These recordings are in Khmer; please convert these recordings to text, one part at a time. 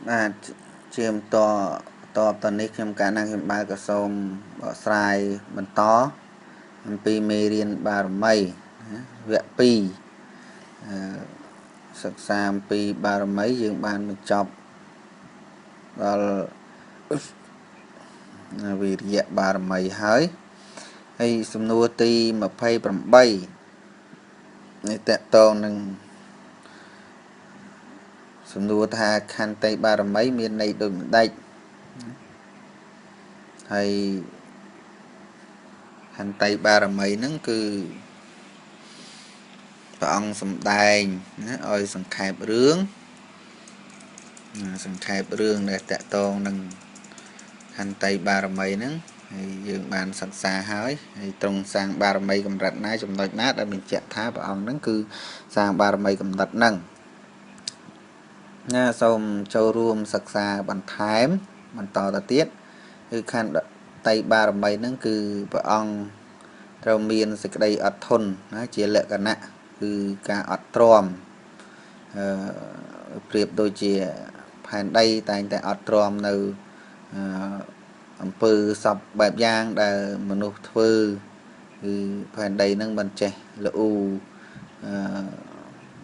បាទជាបន្តតបតនេះខ្ញុំកាលណាខ្ញុំបាទក៏សូមបកស្រាយបន្តអំពីមេរៀនបារមីវគ្គ2សិក្សាអំពីបារមីយើងបានបញ្ចប់ដល់វិរិយបារមីហើយហើយសំណួរទី28នេះតកតងនឹងសំណួរថាខន្តីបារមីមានន័យដូចម្ដេចហើយខន្តីបារមីហ្នឹងគឺព្រះអង្គសម្ដែងណាឲ្យសង្ខេបរឿងសង្ខេបរឿងដែលតកតងនឹងខន្តីបារមីហ្នឹងហើយយើងបានសិក្សាហើយហើយត្រង់សាងបារមីកម្រិតណាចំណុចណាដែលបញ្ជាក់ថាព្រះអង្គហ្នឹងគឺសាងបារមីកម្រិតហ្នឹងណាសូមចូលរួមសិក្សាបន្ថែមបន្តទៅទៀតគឺខន្តីបារមីហ្នឹងគឺព្រះអង្គត្រូវមានសេចក្តីអត់ធន់ណាជាលក្ខណៈគឺការអត់ទ្រាំប្រៀបដូចជាផែនដីតែងតែអត់ទ្រាំនៅអំពើសពបែបយ៉ាងដែលមនុស្សធ្វើគឺផែនដីហ្នឹងមិនចេះល្អូ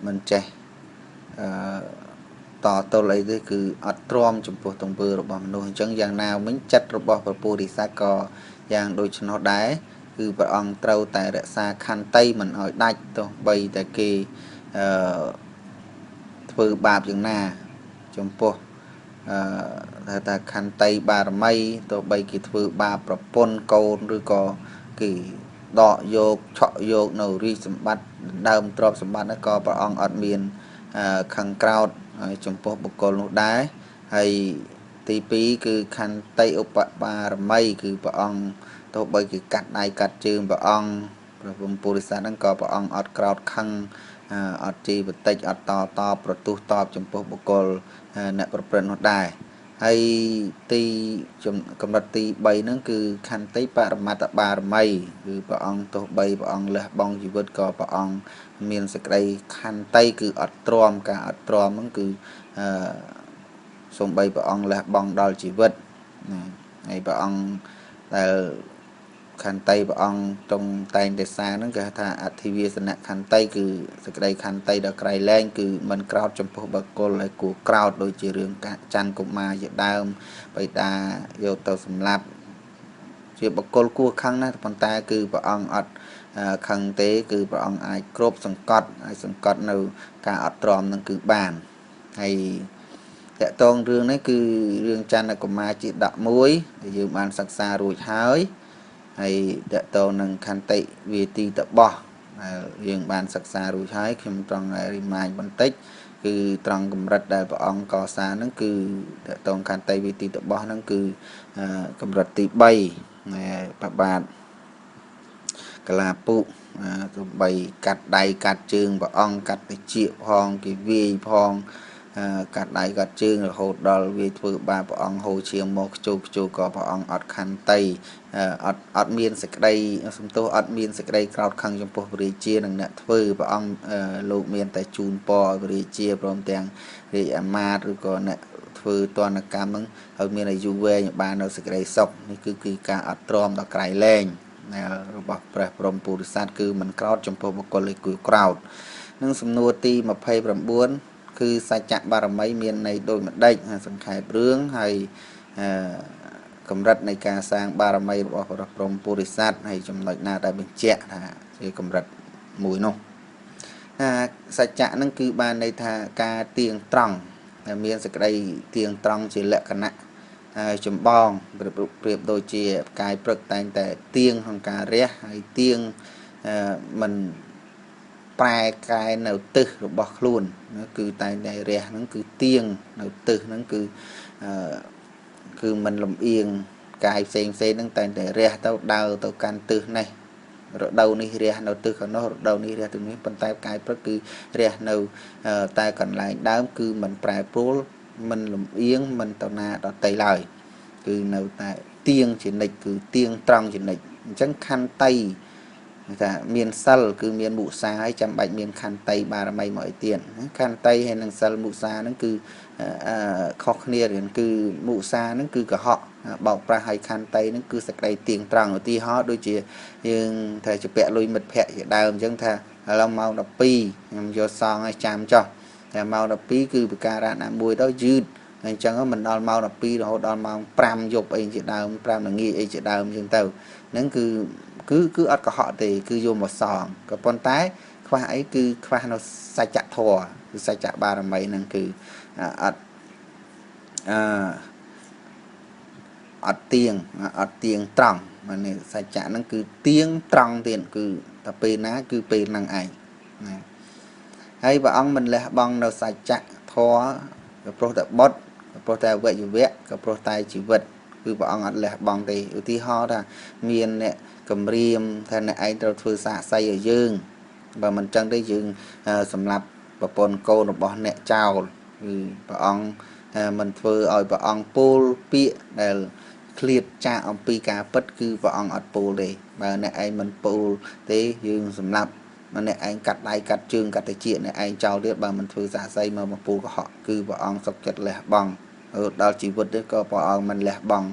មិនចេះតទល់អីទេគឺអត់ទ្រាំចំពោះទង្វើរបស់មនុស្សអញ្ចឹងយ៉ាងណាមិញចិត្តរបស់ព្រះពោធិសត្វក៏យ៉ាងដូច្នោះដែរគឺព្រះអង្គត្រូវតែរក្សាខន្តីមិនឲ្យដាច់ទោះបីតែគេធ្វើបាបយ៉ាងណាចំពោះថាខន្តីបារមីទោះបីគេធ្វើបាបប្រពន្ធកូនឬក៏គេដកយកឆក់យកនៅរាជសម្បត្តិដើមទ្រព្យសម្បត្តិក៏ព្រះអង្គអត់មានខឹងក្រោធចំពោះបុគ្គលនោះដែរហើយទី2គឺខន្តីឧបបារមីគឺព្រះអង្គទោះបីគេកាត់ដៃកាត់ជើងព្រះអង្គព្រះពុទ្ធសាសនាហ្នឹងក៏ព្រះអង្គអត់ក្រោធខឹងអត់ជីវតិចអត់តតប្រទុះតបចំពោះបុគ្គលអ្នកប្រព្រឹត្តនោះដែរហើយទីកម្រិតទី3ហ្នឹងគឺខន្តីបរមត្តបារមីគឺព្រះអង្គទោះបីព្រះអង្គលះបង់ជីវិតក៏ព្រះអង្គមានសេចក្តីខន្តីគឺអត់ទ្រាំការអត់ទ្រាំហ្នឹងគឺសូម្បីព្រះអង្គលះបង់ដល់ជីវិតណាហើយព្រះអង្គដែលខន្តីព្រះអង្គត្រង់តែងទេសាហ្នឹងគេថាអធិវាសនៈខន្តីគឺសេចក្តីខន្តីដល់ក្រៃលែងគឺមិនក្រោធចំពោះបុគ្គលហើយគួរក្រោធដូចជារឿងច័ន្ទកុមារជាដើមបិតាយកទៅសម្លាប់ជាបុគ្គលគួរខឹងណាស់ប៉ុន្តែគឺព្រះអង្គអត់ខឹងទេគឺព្រះអង្គអាចគ្រប់សង្កត់អាចសង្កត់នៅការអត់ទ្រាំនឹងគឺបានហើយតកតងរឿងនេះគឺរឿងច័ន្ទកុមារជាដកមួយដែលយើងបានសិក្សារួចហើយហើយតកតងនឹងខន្តិវាទីតបោះដែលយើងបានសិក្សារួចហើយខ្ញុំត្រង់រីម៉ាញបន្តិចគឺត្រង់កម្រិតដែលព្រះអង្គកសាងហ្នឹងគឺតកតងខន្តិវាទីតបោះហ្នឹងគឺកម្រិតទី3ព្រះបាទកលាពុទោះបីកាត់ដៃកាត់ជើងព្រះអង្គកាត់តិចផងគេវាយផងកាត់ដៃកាត់ជើងរហូតដល់វាធ្វើបាបព្រះអង្គហូរឈាមមកខ្ជូខ្ជូក៏ព្រះអង្គអត់ខន្តីអត់មានសេចក្តីសំទោសអត់មានសេចក្តីក្រោធខឹងចំពោះព្រះរាជានិងអ្នកធ្វើព្រះអង្គលោកមានតែជូនពរឲ្យព្រះរាជាព្រមទាំងរាជអាមាត្យឬក៏អ្នកធ្វើទណ្ឌកម្មហ្នឹងឲ្យមានអាយុវែងបាននៅសេចក្តីសុខនេះគឺការអត់ទ្រាំដល់ក្រៃលែងរបស់ព្រះព្រហ្មពុរិស័ទគឺមិនក្រោធចំពោះបុគ្គលឯគួរក្រោធនឹងសំណួរទី29គឺសច្ចៈបារមីមានន័យដូចម្ដេចសង្ខេបរឿងហើយកម្រិតនៃការសាងបារមីរបស់ព្រះព្រហ្មពុរិស័ទហើយចំណុចណាដែលបញ្ជាក់ថាជាកម្រិតមួយនោះសច្ចៈហ្នឹងគឺបានន័យថាការទៀងត្រង់ដែលមានសេចក្តីទៀងត្រង់ជាលក្ខណៈចម្បងប្រៀបដូចជាផ្កាយព្រឹកតែងតែទៀងក្នុងការរះហើយទៀងមិនប្រែកែនៅទិសរបស់ខ្លួនគឺតែងតែរះហ្នឹងគឺទៀងនៅទិសហ្នឹងគឺមិនលំអៀងកាយផ្សេងផ្សេងហ្នឹងតែងតែរះទៅដើរទៅកាន់ទិសនេះរដូវនេះរះនៅទិសខាងនោះរដូវនេះរះទៅនេះប៉ុន្តែផ្កាយព្រឹកគឺរះនៅតែកន្លែងដើមគឺមិនប្រែប្រួលមិនលំអៀងមិនទៅណាដតីឡើយគឺនៅតែទៀងជានិច្ចគឺទៀងត្រង់ជានិច្ចអញ្ចឹងខន្តីថាមានសិលគឺមានមុសាហើយចាំបាច់មានខន្តីបារមីមកឲ្យទៀតខន្តីហើយនឹងសិលមុសាហ្នឹងគឺ ខុសគ្នាគឺមុសាហ្នឹងគឺកុហកបោកប្រាស់ ហើយខន្តីហ្នឹងគឺសេចក្តីទៀងត្រង់។ ឧទាហរណ៍ដូចជាយើងថាជាពាក់លុយមិត្តភ័ក្តិជាដើម អញ្ចឹងថាឥឡូវម៉ោង12ខ្ញុំយកសងឲ្យចាំចោះ តែម៉ោង12គឺវិការៈណាមួយទៅយឺត អញ្ចឹងមិនដល់ម៉ោង12រហូតដល់ម៉ោង5យប់អីជាដើម5ល្ងាចអីជាដើមអញ្ចឹងទៅហ្នឹងគឺគឺគឺអត់កុហកទេ គឺយកមកសង ក៏ប៉ុន្តែខ្វះអី គឺខ្វះនៅសច្ចធម៌ គឺសច្ចបារមីហ្នឹង គឺអត់អឺអត់ទៀងអត់ទៀងត្រង់ នេះសច្ចៈហ្នឹងគឺទៀងត្រង់ទៀត គឺតែពេលណាគឺពេលហ្នឹងឯងណា។ ហើយព្រះអង្គមិនលះបង់នៅសច្ចៈធម៌ ក៏ព្រោះតែបុត្រ ក៏ព្រោះតែវយវៈ ក៏ព្រោះតែជីវិត គឺព្រះអង្គអត់លះបង់ទេ។ ឧទាហរណ៍ថាមានអ្នកគម្រាមថាអ្នកឯងត្រូវធ្វើសាកសីឲ្យយើង បើមិនចឹងទេយើងសម្លាប់ប្រពន្ធកូនរបស់អ្នកចោល គឺព្រះអង្គមិនធ្វើឲ្យព្រះអង្គពោលពាក្យដែលឃ្លាតចាកអំពីការពិត គឺព្រះអង្គអត់ពោលទេ។ បើអ្នកឯងមិនពោលទេ យើងសម្លាប់អ្នកឯង កាត់ដៃកាត់ជើងកាត់តិចអ្នកឯងចោលទៀត បើមិនធ្វើសាកសីមកពូលកុហក គឺព្រះអង្គសុខចិត្តលះបង់ដល់ជីវិតទេ ក៏ព្រះអង្គមិនលះបង់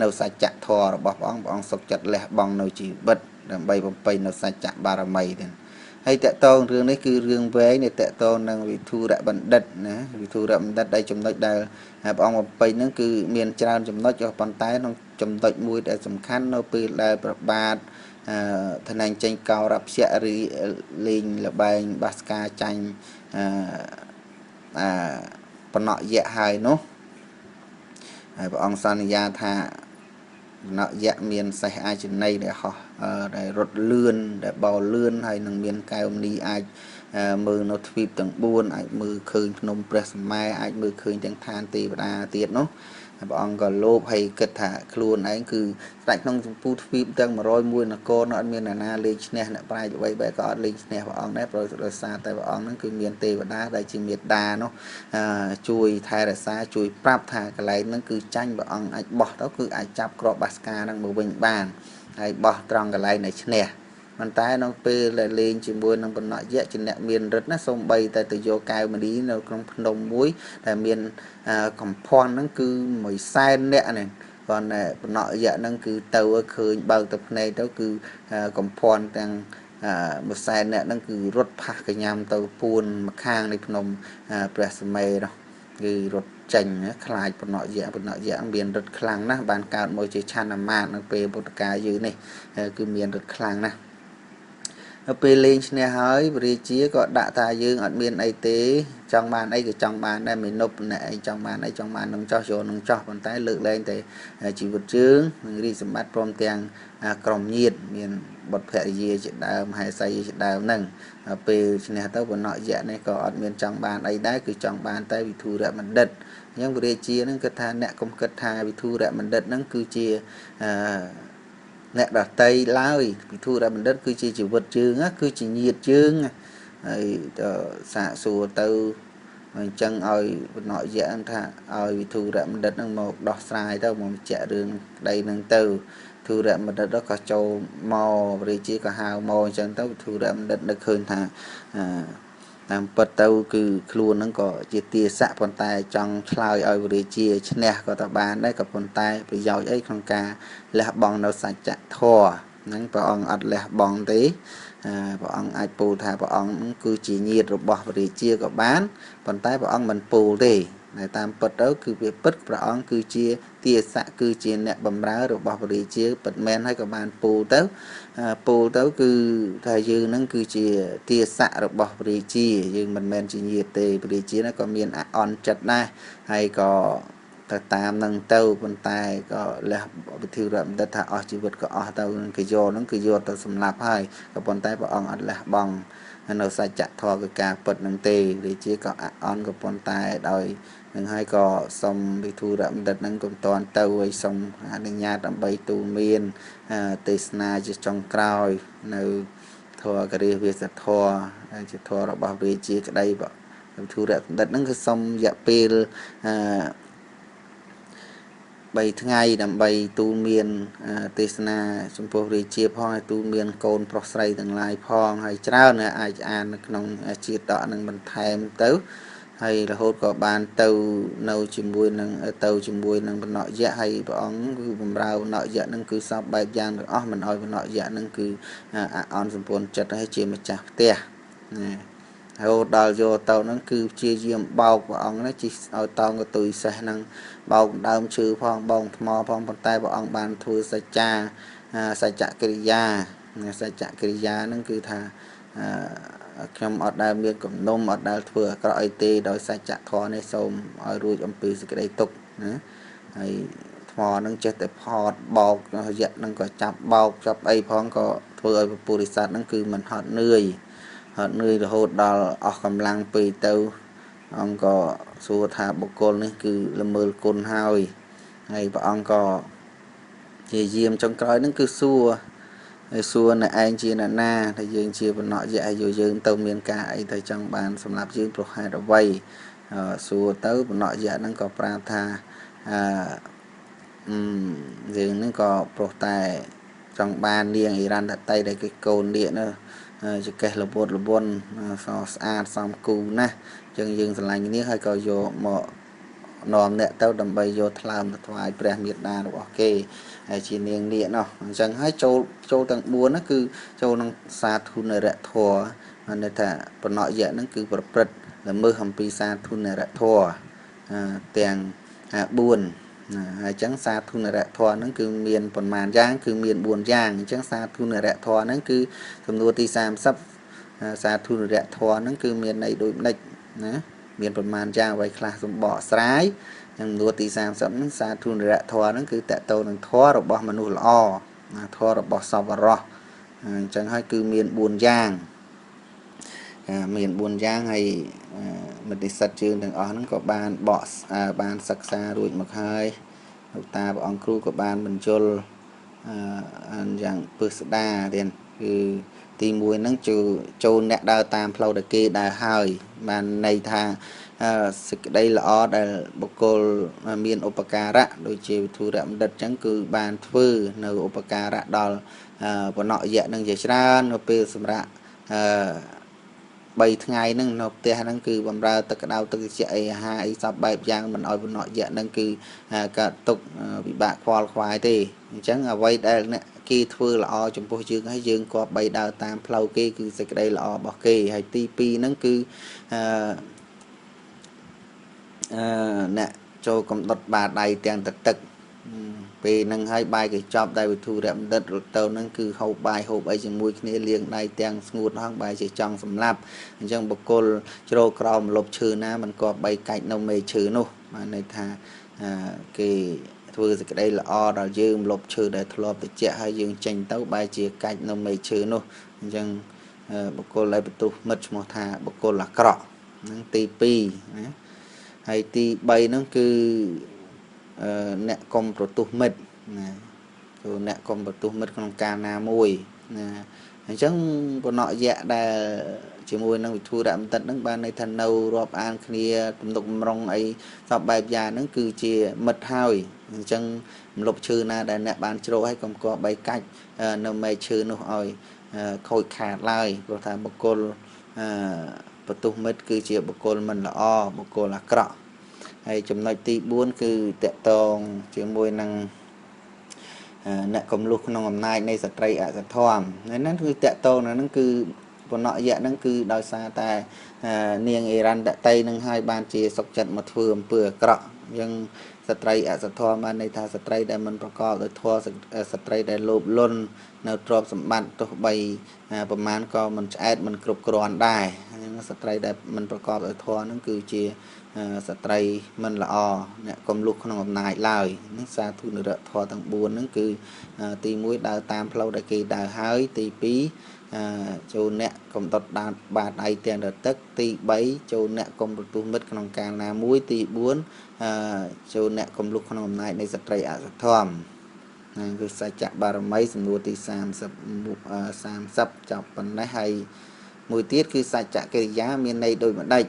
នៅសច្ចធម៌របស់ព្រះអង្គ។ ព្រះអង្គសុខចិត្តលះបង់នៅជីវិតដើម្បីបំពេញនៅសច្ចបារមីទេ។ ហើយតកតងរឿងនេះគឺរឿងវែង នៃតកតងនឹងវិធុរបណ្ឌិតណា វិធុរបណ្ឌិតដែលចំណុចដែលព្រះអង្គបំពេញហ្នឹងគឺមានច្រើនចំណុច ក៏ប៉ុន្តែក្នុងចំណុចមួយដែលសំខាន់ នៅពេលដែលប្របាទធនញ្ញចេញកោរព្យរីលេងលបែងបាសកាចាញ់អឺអាបណយៈហើយនោះ ហើយព្រះអង្គសន្យាថាបណយៈមានសេះអាចន័យដែលហោះដែលរត់លឿនដែលបោលឿន ហើយនឹងមានកែវមនីអាចមើលនៅទ្វីបទាំង4 អាចមើលឃើញភ្នំព្រះសម័យ អាចមើលឃើញទាំងឋានទេវតាទៀតនោះ ព្រះអង្គក៏លោភ ហើយគិតថាខ្លួនឯងគឺស្ដេចក្នុងចម្ពោះទ្វីបទាំង101នគរនោះ អត់មានអ្នកណាលេងឈ្នះ អ្នកប្រាជ្ញល្បីបែក៏អត់លេងឈ្នះព្រះអង្គដែរ ព្រោះដោយសារតែព្រះអង្គហ្នឹងគឺមានទេវតាដែលជាមេដានោះជួយថែរក្សា ជួយប្រាប់ថាកន្លែងហ្នឹងគឺចាញ់ ព្រះអង្គអាចបោះទៅគឺអាចចាប់គ្រាប់បាសកាហ្នឹងមកវិញបាន ហើយបោះត្រង់កន្លែងដែលឈ្នះ។ ប៉ុន្តែនៅពេលដែលលេងជាមួយនឹងបណ្ណយៈជាអ្នកមានរិទ្ធណា សំបីតែទៅយកកែវមณีនៅក្នុងភ្នំមួយដែលមានកំភន់ហ្នឹងគឺ1សែននាក់នេះ គាត់តែបណ្ណយៈហ្នឹងគឺទៅឃើញបើកទៅភ្នែកទៅ គឺកំភន់ទាំង1សែននាក់ហ្នឹងគឺរត់ផាសកញ្ញាំទៅពួនម្ខាងនៃភ្នំព្រះសមេនោះ គឺរត់ចេញខ្លាចបណ្ណយៈ។ បណ្ណយៈមានរិទ្ធខ្លាំងណាស់ បានកើតមកជាឆានអាមាតនៅពេលពុទ្ធកាលយឺនេះ គឺមានរិទ្ធខ្លាំងណាស់។ នៅពេលលេងឈ្នះហើយ ព្រះរាជាក៏ដាក់ថាយើងអត់មានអីទេ ចង់បានអីក៏ចង់បានដែរ មេនុបអ្នកឯងចង់បានអីចង់បាននឹងចោះចូលនឹងចោះ ប៉ុន្តែលើកលែងតែជីវិតជើងនិងរាជសម្បត្តិ ព្រមទាំងក្រុមញាតិមានបុត្រភរិយាជាដើម ហេសីជាដើមហ្នឹង។ ពេលឈ្នះទៅ វណ្ណយៈនេះក៏អត់មានចង់បានអីដែរ គឺចង់បានតែវិធុរបណ្ឌិត។ អញ្ចឹងព្រះរាជាហ្នឹងគិតថាអ្នកកុំគិតថាវិធុរបណ្ឌិតហ្នឹងគឺជាអឺអ្នកដតីឡើយ ពិធុរបណ្ឌិតគឺជាជីវិតយើង គឺជាញាតយើង។ ហើយទៅសាកសួរទៅអញ្ចឹងឲ្យបណ្ណយៈថាឲ្យវិធុរបណ្ឌិតហ្នឹងមកដោះស្រាយទៅ មកបញ្ជាក់រឿងក្តីហ្នឹងទៅ ធុរបណ្ឌិតក៏ចូលមក ព្រះរាជាក៏ហៅមក អញ្ចឹងទៅវិធុរបណ្ឌិតនឹកឃើញថាតាមពិតទៅគឺខ្លួនហ្នឹងក៏ជាទាស័ក ប៉ុន្តែចង់ឆ្លើយឲ្យវរាជាឈ្នះក៏ទៅបានដែរ ក៏ប៉ុន្តែប្រយោជន៍អីក្នុងការលះបង់នៅសច្ចធម៌ហ្នឹង ព្រះអង្គអត់លះបង់ទេ។ ព្រះអង្គអាចពោលថាព្រះអង្គគឺជាញាតិរបស់វរាជាក៏បាន ប៉ុន្តែព្រះអង្គមិនពោលទេ តែតាមពិតទៅគឺវាពិតព្រះអង្គគឺជាទាស័ក គឺជាអ្នកបម្រើរបស់ព្រះរាជាពិតមែន ហើយក៏បានពោលទៅ ពោលទៅគឺថាយើងនឹងគឺជាទាស័ករបស់ព្រះរាជា យើងមិនមែនជាញាតិទេ។ ព្រះរាជាក៏មានអអន់ចិត្តដែរ ហើយក៏ទៅតាមនឹងទៅ ប៉ុន្តែក៏លះវិធីរដ្ឋបណ្ឌិតថាអស់ជីវិតក៏អស់ទៅ គេយកហ្នឹងគឺយកទៅសម្លាប់ហើយ ក៏ប៉ុន្តែព្រះអង្គអត់លះបង់នៅសច្ចធម៌គឺការពិតនឹងទេ។ រាជាក៏អអន់ ក៏ប៉ុន្តែដោយនឹងហើយក៏សុំវិធុរបណ្ឌិតនឹងកុំតន់ទៅ ឲ្យសុំអនុញ្ញាតដើម្បីទូមានទេសនាជាចុងក្រោយនៅធម៌ករិយវាសធម៌ជាធម៌របស់រាជាក្តី។ វិធុរបណ្ឌិតហ្នឹងគឺសុំរយៈពេលអឺ3ថ្ងៃ ដើម្បីទូលមានទេសនាចំពោះរាជាផង ហើយទូលមានកូនប្រុសស្រីទាំងឡាយផង ហើយច្រើនអាចអាននៅក្នុងជាតកនឹងបន្ថែមទៅ។ ហើយរហូតក៏បានទៅនៅជាមួយនឹងទៅជាមួយនឹងវណ្ណយៈហើយព្រះអង្គគឺបំរើវណ្ណយៈនឹងគឺសពបែបយ៉ាងទាំងអស់មិនឲ្យវណ្ណយៈនឹងគឺអន់សម្ពន្ធចិត្តហើយជាម្ចាស់ផ្ទះណារហូតដល់យកទៅហ្នឹងគឺព្យាយាមបោកព្រះអង្គណាជិះឲ្យតោងកតុយសេះហ្នឹងបោកដើមឈើផងបោកថ្មផងប៉ុន្តែព្រះអង្គបានធ្វើសច្ចាសច្ចកិរិយាសច្ចកិរិយាហ្នឹងគឺថាខ្ញុំអត់ដែលមានគំនុំអត់ដែលធ្វើអាក្រក់អីទេដោយសច្ចធម៌នេះសូមឲ្យរួចអំពីសេចក្តីទុក្ខណាហើយថ្មហ្នឹងចេះតែផតបោករយៈហ្នឹងក៏ចាប់បោកចាប់អីផងក៏ធ្វើឲ្យពពុរិស័ទហ្នឹងគឺមិនហត់នឿយហត់នឿយរហូតដល់អស់កម្លាំងពេកទៅអង្គក៏សួរថាបុគ្គលនេះគឺល្មើលគុណហើយហើយព្រះអង្គក៏ជាយាមចុងក្រោយហ្នឹងគឺសួរហើយសួរអ្នកឯងជាអ្នកណាថាយើងជាវណ្ណយៈហើយយើងទៅមានការអីទៅចង់បានសម្រាប់យើងប្រហែលអ្វីសួរទៅវណ្ណយៈហ្នឹងក៏ប្រាប់ថាយើងហ្នឹងក៏ប្រុសតែចង់បាននាងអិរន្តតីដែលគេកូននាគនោះចកេះលវត់លវន់សស្អាតសំគូណាស់អញ្ចឹងយើងស្រឡាញ់គ្នាហើយក៏យកមកនាំអ្នកទៅដើម្បីយកថ្លើមទៅថ្វាយព្រះមេដារបស់គេហើយជានាងនាគនោះអញ្ចឹងហើយចូលទាំង4ហ្នឹងគឺចូលក្នុងសាធុនរធម៌បានន័យថាបណយៈហ្នឹងគឺប្រព្រឹត្តល្មើសអំពីសាធុនរធម៌ទាំង4ណាហើយអញ្ចឹងសាធុនរធម៌ហ្នឹងគឺមានប៉ុន្មានយ៉ាងគឺមាន4យ៉ាងអញ្ចឹងសាធុនរធម៌ហ្នឹងគឺសំណួរទី30សាធុនរធម៌ហ្នឹងគឺមានន័យដូចម្ដេចណាមានប្រមាណយ៉ាងអ្វីខ្លះសម្បកស្រាយនឹងនួរទី30ហ្នឹងសាធុនរធម៌ហ្នឹងគឺតកតោនឹងធម៌របស់មនុស្សល្អណាធម៌របស់សប្បុរសអញ្ចឹងហើយគឺមាន4យ៉ាងមាន4យ៉ាងហើយមិត្តនិស្សិតជើងទាំងអស់ហ្នឹងក៏បានបកបានសិក្សារួចមកហើយលោកតាព្រះអង្គគ្រូក៏បានបញ្យល់យ៉ាងពឹស្ដាទៀតគឺទី1ហ្នឹងចូលអ្នកដើរតាមផ្លូវដែលគេដើរហើយបានន័យថាសេចក្តីល្អដែលបុគ្គលមានឧបការៈដូចជាវិធុរបណ្ឌិតចឹងគឺបានធ្វើនៅឧបការៈដល់វណ្ណយៈនឹងជាច្រើននៅពេលសម្រាប់3ថ្ងៃហ្នឹងនៅផ្ទះហ្នឹងគឺបំរើទឹកក្តៅទឹកត្រជាក់អីអាហារអីសពបែបយ៉ាងមិនឲ្យវណ្ណយៈហ្នឹងគឺកើតទុកពិបាកខ្វល់ខ្វាយទេអញ្ចឹងអ្វីដែលអ្នកគេធ្វើល្អចំពោះយើងហើយយើងក៏បីដើរតាមផ្លូវគេគឺសេចក្តីល្អរបស់គេហើយទី2ហ្នឹងគឺអ្នកចូលកំដុតបាដៃទាំងទឹកពេលហ្នឹងហើយបាយគេចប់ដែលវិធុរបណ្ឌិតរត់ទៅហ្នឹងគឺហូបបាយហូបអីជាមួយគ្នាលាងដៃទាំងស្ងួតហងបាយជាចង់សម្លាប់អញ្ចឹងបុគ្គលជ្រោក្រោមលុបឈើណាមិនក៏បីកាច់នៅមេឈើនោះបានន័យថាគេធ្វើសេចក្តីល្អដល់យើងលុបឈើដែលធ្លាប់តិចហើយយើងចេញទៅបែរជាកាច់នៅមេឈើនោះអញ្ចឹងបុគ្គលដែលបន្ទោសមិត្តឈ្មោះថាបុគ្គលអាក្រក់ហ្នឹងទី2ណាហើយទី3ហ្នឹងគឺអ្នកកុំប្រទុះមិត្តណាគឺអ្នកកុំប្រទុះមិត្តក្នុងការណាមួយណាអញ្ចឹងវណ្ណយៈដែលជាមួយនឹងវិធុរបណ្ឌិតហ្នឹងបានន័យថានៅរាប់អានគ្នាទំនុកបំរុងអីសពបែបយ៉ាងហ្នឹងគឺជាមិត្តហើយអញ្ចឹងមលុបឈើណាដែលអ្នកបានជ្រកហើយកុំគប្បីកាច់នៅមេឈើនោះឲ្យខូចខាតឡើយព្រោះថាបុគ្គលបន្ទោសមិត្តគឺជាបុគ្គលមិនល្អបុគ្គលអាក្រក់ហើយចំណុចទី4គឺតកតងជាមួយនឹងអ្នកកំលុះក្នុងអំណាចនៃស្ត្រីអសធម៌ហ្នឹងគឺតកតងហ្នឹងគឺវណ្ណយៈហ្នឹងគឺដោយសារតែនាងអិរន្តតីនឹងហើយបានជាសុខចិត្តមកធ្វើអំពើអាក្រក់អញ្ចឹងស្ត្រីអសធម៌បានន័យថាស្ត្រីដែលមិនប្រកបដោយធម៌ស្ត្រីដែលលោភលន់នៅទ្រព្យសម្បត្តិទោះបីប្រមាណក៏មិនឆ្អែតមិនគ្រប់គ្រាន់ដែរអញ្ចឹងស្ត្រីដែលមិនប្រកបដោយធម៌ហ្នឹងគឺជាស្ត្រីមិនល្អអ្នកកុំលុះក្នុងអំណាចឡើយនេះសាធុនរធម៌ទាំង4ហ្នឹងគឺទី1ដើរតាមផ្លូវដែលគេដើរហើយទី2ចូលអ្នកកុំដុតបាតដៃទាំងរទឹកទី3ចូលអ្នកកុំប្រទុះមិត្តក្នុងកាលណាមួយទី4ចូលអ្នកកុំលុះក្នុងអំណាចនៃស្ត្រីអសធម៌ហ្នឹងគឺសច្ចបារមីសំណួរទី30ចប់ប៉ុណ្ណេះហើយមួយទៀតគឺសច្ចកិរិយាមានន័យដូចម្ដេច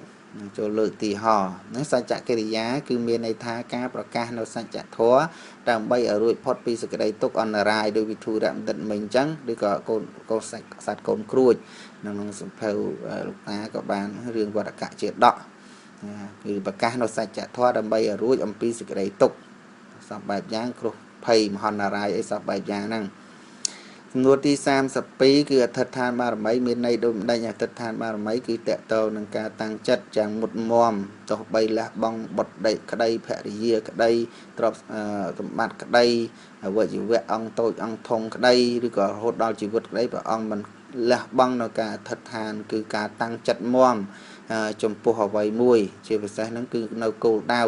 ចូលលើកទីហោហ្នឹងសច្ចកិរិយាគឺមានន័យថាការប្រកាសនៅសច្ចធម៌ដើម្បីឲ្យរួចផុតពីសេចក្តីទុក្ខអន្តរាយដោយវិធុរបណ្ឌិតមិញអញ្ចឹងឬក៏កូនកូនសត្វកូនគ្រួចក្នុងសភៅលោកតាក៏បានរឿងវត្តកៈជាដក គឺប្រកាសនៅសច្ចធម៌ដើម្បីឲ្យរួចអំពីសេចក្តីទុក្ខសពបែបយ៉ាងគ្រោះភ័យមហន្តរាយអីសពបែបយ៉ាងហ្នឹងសំណួរទី32គឺអធិដ្ឋានបារមីមានន័យដូចម្ដេចអធិដ្ឋានបារមីគឺតកតងនឹងការតាំងចិត្តយ៉ាងមុតមមទោះបីលះបង់បុត្រក្តីភរិយាក្តីទ្រព្យសម្បត្តិក្តីអវយវៈអង្គតូចអង្គធំក្តីឬក៏រហូតដល់ជីវិតក្តីព្រះអង្គមិនលះបង់នៅការអធិដ្ឋានគឺការតាំងចិត្តមមចំពោះអ្វីមួយជាពិសេសហ្នឹងគឺនៅគោលដៅ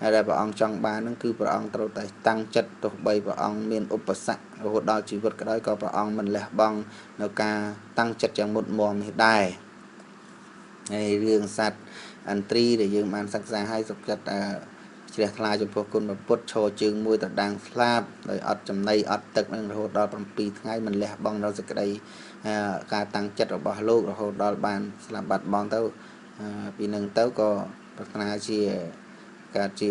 ហើយដែលព្រះអង្គចង់បានហ្នឹងគឺព្រះអង្គត្រូវតែតាំងចិត្តទោះបីព្រះអង្គមានឧបសគ្គរហូតដល់ជីវិតក៏ដោយក៏ព្រះអង្គមិនលះបង់នៅការតាំងចិត្តយ៉ាងមុតមមនេះដែរហើយរឿងសត្វអន្ត្រីដែលយើងបានសិក្សាឲ្យសុខចិត្តជ្រះថ្លាចំពោះគុណព្រះពុទ្ធឈរជើងមួយត្រដាងស្លាបដោយអត់ចំណីអត់ទឹកនឹងរហូតដល់7ថ្ងៃមិនលះបង់ដល់សេចក្តីការតាំងចិត្តរបស់លោករហូតដល់បានស្លាប់បាត់បង់ទៅពីនឹងទៅក៏ប្រាថ្នាជាការជា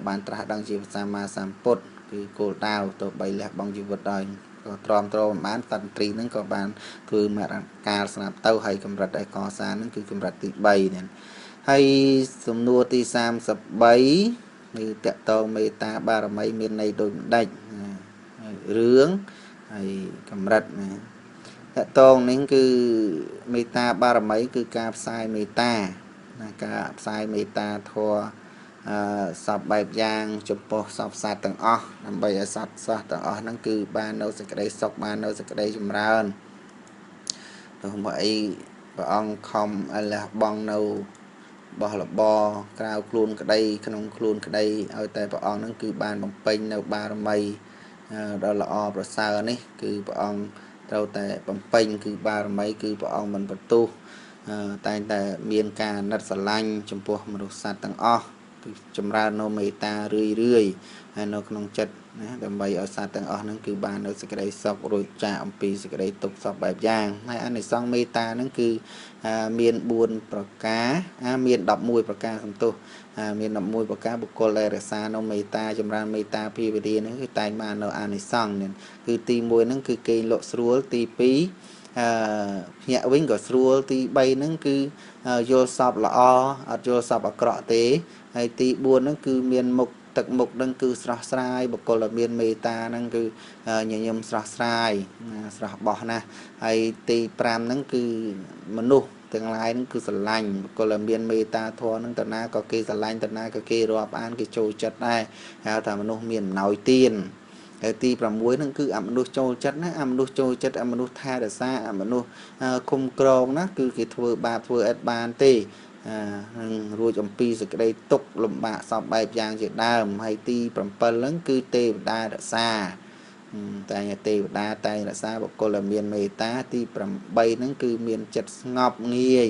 បានត្រាស់ដឹងជាសម្មាសម្ពុទ្ធគឺគោលដៅទៅបីលះបង់ជីវិតដោយក៏ទ្រាំទ្រមិនបានសត្វត្រីហ្នឹងក៏បានធ្វើមរណកាលស្លាប់ទៅហើយកម្រិតឯកសាហ្នឹងគឺកម្រិតទី3នេះហើយសំណួរទី33គឺតកតងមេត្តាបារមីមានន័យដូចម្ដេចរឿងហើយកម្រិតណាតកតងនេះគឺមេត្តាបារមីគឺការផ្សាយមេត្តាណាការផ្សាយមេត្តាធម៌សពបែបយ៉ាងចំពោះសពសត្វទាំងអស់ដើម្បីឲ្យសត្វសោះទាំងអស់ហ្នឹងគឺបាននៅសេចក្តីសុខបាននៅសេចក្តីចម្រើនទៅមកអីព្រះអង្គខំឲ្យលះបង់នៅបោះរបរក្រៅខ្លួនក្តីក្នុងខ្លួនក្តីឲ្យតែព្រះអង្គហ្នឹងគឺបានបំពេញនៅបារមីដ៏ល្អប្រសើរនេះគឺព្រះអង្គត្រូវតែបំពេញគឺបារមីគឺព្រះអង្គមិនបន្ទោសតែងតែមានការអាណិតស្រឡាញ់ចំពោះមនុស្សសត្វទាំងអស់គឺចម្រើននៅមេត្តារឿយរឿយហើយនៅក្នុងចិត្តណាដើម្បីឲ្យសត្វទាំងអស់ហ្នឹងគឺបាននៅសេចក្តីសុខរួចចាកអំពីសេចក្តីទុក្ខសពបែបយ៉ាងហើយអានិសង្សមេត្តាហ្នឹងគឺមាន4ប្រការមាន11ប្រការសំទោសមាន11ប្រការបុគ្គលដែលរក្សានៅមេត្តាចម្រើនមេត្តាភាវនាហ្នឹងគឺតែងបាននៅអានិសង្សនេះគឺទី1ហ្នឹងគឺគេងលក់ស្រួលទី2ភ្ញាក់វិញក៏ស្រួលទី3ហ្នឹងគឺយល់សពល្អអត់យល់សពអាក្រក់ទេហើយទី4ហ្នឹងគឺមានមុខទឹកមុខហ្នឹងគឺស្រស់ស្រាយបុគ្គលដែលមានមេត្តាហ្នឹងគឺញញឹមស្រស់ស្រាយស្រស់បោះណាស់ហើយទី5ហ្នឹងគឺមនុស្សទាំងឡាយហ្នឹងគឺស្រឡាញ់បុគ្គលដែលមានមេត្តាធម៌ហ្នឹងតាណាក៏គេស្រឡាញ់តាណាក៏គេរាប់អានគេចូលចិត្តដែរហៅថាមនុស្សមានអំណោយទានហើយទី6ហ្នឹងគឺអមនុស្សចូលចិត្តណាអមនុស្សចូលចិត្តអមនុស្សថែរក្សាអមនុស្សគុំក្រងណាគឺគេធ្វើបាបធ្វើអត់បានទេនឹងរួចអំពីសេចក្តីទុក្ខលំបាកសពបែបយ៉ាងជាដើមហើយទី7ហ្នឹងគឺទេវតារក្សាតែទេវតាតែងរក្សាបុគ្គលដែលមានមេត្តាទី8ហ្នឹងគឺមានចិត្តស្ងប់ងាយ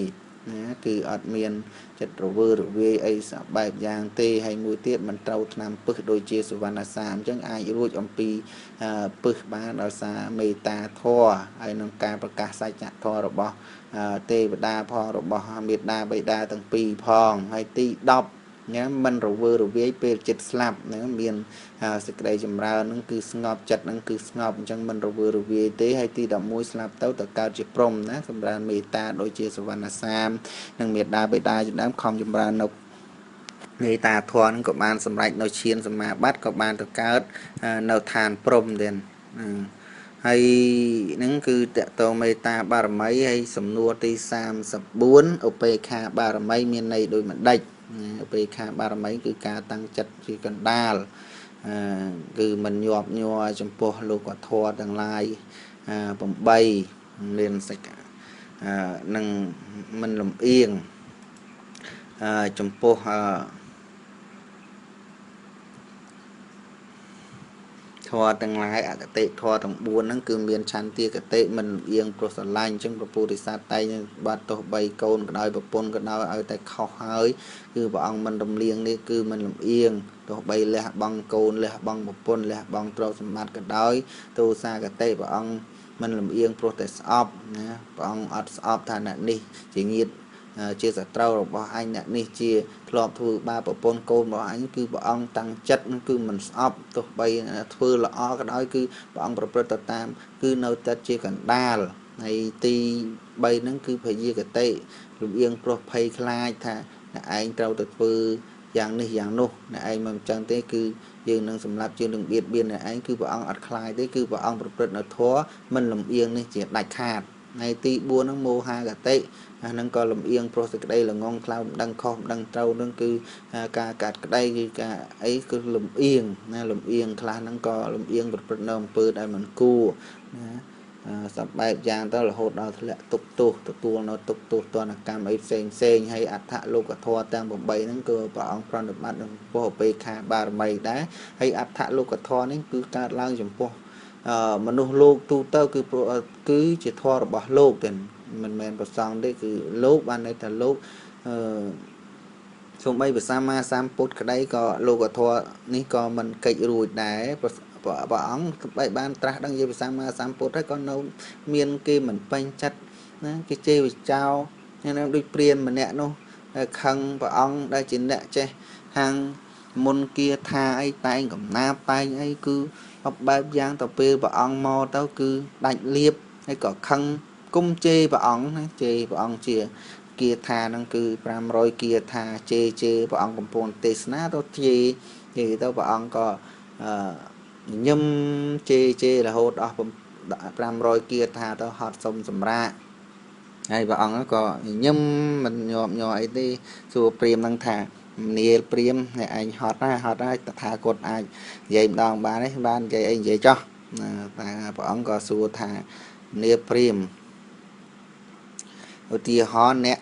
ណាគឺអត់មានចិត្តរវើរវាយអីសពបែបយ៉ាងទេហើយមួយទៀតមិនត្រូវថ្នាំពឹសដូចជាសុវណ្ណសាមអញ្ចឹងអាចរួចអំពីពឹសបានដោយសារមេត្តាធម៌ហើយនឹងការប្រកាសសច្ចធម៌របស់ទេវតាផងរបស់មេត្តាបិតាទាំងពីរផងហើយទី10ញ៉ាំមិនរវើរវាយពេលចិត្តស្លាប់ហ្នឹងមានសេចក្តីចម្រើនហ្នឹងគឺស្ងប់ចិត្តហ្នឹងគឺស្ងប់អញ្ចឹងមិនរវើរវាយទេហើយទី11ស្លាប់ទៅទៅកើតជាព្រហ្មណាសម្រើនមេត្តាដូចជាសវណ្ណសាមនិងមេត្តាបិតាជាដើមខំចម្រើននៅមេត្តាធម៌ហ្នឹងក៏បានសម្រេចនៅឈានសមាបត្តិក៏បានទៅកើតនៅឋានព្រហ្មទៀតហើយហ្នឹងគឺតកតងមេត្តាបារមីហើយសំណួរទី34ឧបេក្ខាបារមីមានន័យដូចម្ដេចឧបេក្ខាបារមីគឺការតាំងចិត្តជាកណ្ដាលគឺមិនញាប់ញ័រចំពោះលោកធម៌ទាំងឡាយ8មានសេចនឹងមិនលំអៀងចំពោះធម៌ទាំងឡាយអកតិធម៌ទាំង4ហ្នឹងគឺមានឆន្ទាកតិមិនលំអៀងព្រោះស្រឡាញ់អញ្ចឹងព្រះពោធិសត្វតែងបាត់ទោះបីកូនក៏ដោយប្រពន្ធក៏ដោយឲ្យតែខុសហើយគឺព្រះអង្គមិនរំលៀងនេះគឺមិនលំអៀងទោះបីលះបង់កូនលះបង់ប្រពន្ធលះបង់ទ្រព្យសម្បត្តិក៏ដោយទោសាកតិព្រះអង្គមិនលំអៀងព្រោះតែស្អប់ណាព្រះអង្គអត់ស្អប់ថាអ្នកនេះជាញាតិជាសត្រូវរបស់អញអ្នកនេះជាធ្លាប់ធ្វើបាបប្រពន្ធកូនរបស់អញគឺព្រះអង្គតាំងចិត្តគឺមិនស្អប់ទោះបីធ្វើល្អក៏ដោយគឺព្រះអង្គប្រព្រឹត្តទៅតាមគឺនៅតែជាកណ្ដាលហើយទី3ហ្នឹងគឺភយាគតិលំអៀងព្រោះភ័យខ្លាចថា អ្នកឯងត្រូវទៅធ្វើយ៉ាងនេះយ៉ាងនោះអ្នកឯងមិនអញ្ចឹងទេគឺយើងនឹងសម្លាប់យើងនឹងបៀតបៀនអ្នកឯងគឺព្រះអង្គអត់ខ្លាចទេគឺព្រះអង្គប្រព្រឹត្តនៅធម៌មិនលំអៀងនេះជាដាច់ខាតថ្ងៃទី4ហ្នឹងមោហាគតិអាហ្នឹងក៏លំអៀងព្រោះសេចក្តីល្ងងខ្លៅមិនដឹងខុសមិនដឹងត្រូវហ្នឹងគឺការកាត់ក្តីគឺការអីគឺលំអៀងណាលំអៀងខ្លះហ្នឹងក៏លំអៀងប្រព្រឹត្តនៅអំពើដែលមិនគួរណាសពបែបយ៉ាងទៅរហូតដល់ធ្លាក់ទុកទោសទទួលនៅទុកទោសទណ្ឌកម្មអីផ្សេងផ្សេងហើយអដ្ឋលោកធម៌ទាំង8ហ្នឹងគឺព្រះអង្គប្រណិប័តចំពោះឧបេក្ខាបារមីដែរហើយអដ្ឋលោកធម៌នេះគឺកើតឡើងចំពោះមនុស្សលោកទូទៅគឺជាធម៌របស់លោកទេមិនមែនប្រសងទេគឺលោកបានន័យថាលោកអឺសូម្បីព្រះសម្មាសម្ពុទ្ធក្តីក៏លោកធម៌នេះក៏មិនកិច្ចរួចដែរព្រះអង្គបែបបានត្រាស់ដឹងជាព្រះសម្មាសម្ពុទ្ធហើយក៏នៅមានគេមិនពេញចិត្តណាគេជេរវិចោណាដូចព្រានម្នាក់នោះខឹងព្រះអង្គដែលជាអ្នកចេះហាងមុនគាថាអីតែងកំណាបតែងអីគឺបែបយ៉ាងទៅពេលព្រះអង្គមកទៅគឺដាច់លៀបហើយក៏ខឹងគុំជេរព្រះអង្គណាជេរព្រះអង្គជាគាថាហ្នឹងគឺ500គាថាជេរជេរព្រះអង្គកំពុងទេសនាទៅជេរជេរទៅព្រះអង្គក៏ញឹមជេរជេររហូតអស់500គាថាទៅហត់សុំសម្រាកហើយព្រះអង្គក៏ញឹមមិនញាប់ញ័រអីទេសួរព្រាមហ្នឹងថានាលព្រាមអ្នកឯងហត់ណាហត់ហើយតថាគតអាចនិយាយម្ដងបានទេបាននិយាយអីនិយាយចោះណាតែព្រះអង្គក៏សួរថានាលព្រាមឧទាហរណ៍អ្នក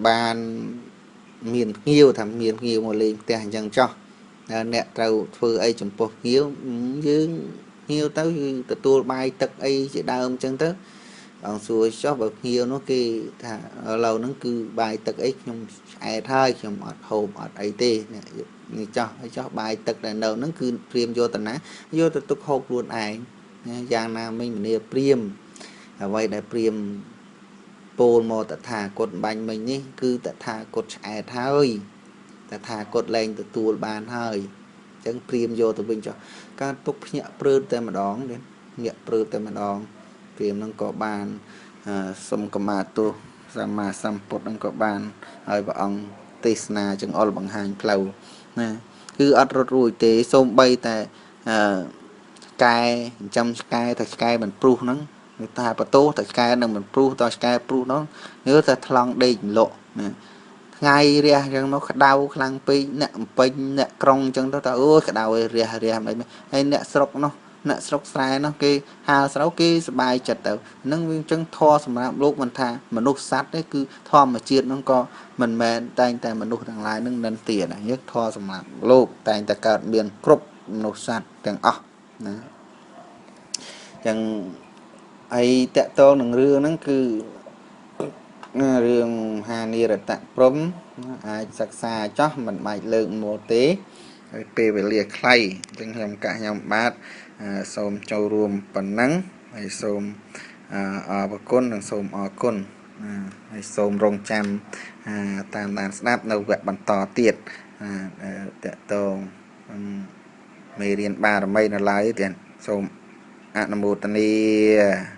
បានមានភ្ញៀវថាមានភ្ញៀវមកលេងផ្ទះអញ្ចឹងចោះអ្នកត្រូវធ្វើអីចំពោះភ្ញៀវយើងភ្ញៀវទៅគឺទទួលបាយទឹកអីជាដើមអញ្ចឹងទៅអង្គសួរចុះបើភ្ញៀវនោះគេថាឥឡូវហ្នឹងគឺបាយទឹកអីខ្ញុំឆ្អែតហើយខ្ញុំអត់ហូបអត់អីទេនេះចោះហើយចោះបាយទឹកដែលនៅហ្នឹងគឺព្រាមយកទៅណាយកទៅទុកហូបខ្លួនឯងយ៉ាងណាមិញមនាព្រាមអ្វីដែលព្រាមពោលមកតថាគតបាញ់មិញនេះគឺតថាគតឆ្អែតហើយតថាគតលែងទទួលបានហើយអញ្ចឹងព្រាមយកទៅវិញចុះការទុកភ្ញាក់ព្រឺតែម្ដងទេញាក់ព្រឺតែម្ដងព្រាមហ្នឹងក៏បានសុំកម្មាទោសសម្មាសម្ពុទ្ធហ្នឹងក៏បានហើយព្រះអង្គទេសនាចង្អុលបង្ហាញផ្លូវណាគឺអត់រត់រួចទេសូម្បីតែកែចិញ្ចឹមឆ្កែតែឆ្កែមិនព្រុសហ្នឹងគេថាបន្ទោសតែឆ្កែនឹងមិនព្រុសតឆ្កែព្រុសនោះគឺតែថ្លង់ដេកលក់ណាថ្ងៃរះអញ្ចឹងមកក្តៅខ្លាំងពេកអ្នកអំពេញអ្នកក្រុងអញ្ចឹងទៅថាអូយក្តៅឯរះរះមិនហើយអ្នកស្រុកនោះអ្នកស្រុកស្រែនោះគេហាលស្រូវគេសប្បាយចិត្តទៅនឹងវាអញ្ចឹងធម៌សម្រាប់លោកមិនថាមនុស្សសត្វទេគឺធម្មជាតិនោះក៏មិនមែនតែងតែមនុស្សទាំងឡាយនឹងនិន្ទាណាយើងធម៌សម្រាប់លោកតែងតែកើតមានគ្រប់មនុស្សសត្វទាំងអស់ណាអញ្ចឹងហើយតកតងនឹងរឿងហ្នឹងគឺរឿងមហានិរតព្រំអាចសិក្សាចោះមិនបាច់លើកមកទេហើយពេលវេលាខ្លីអញ្ចឹងខ្ញុំកាក់ខ្ញុំបាទសូមចូលរួមប៉ុណ្ណឹងហើយសូមអរគុណនិងសូមអរគុណហើយសូមរងចាំតាមដានស្ដាប់នៅវគ្គបន្តទៀតតកតងមេរៀនបារមីនៅឡើយទៀតសូមអនុមោទនា។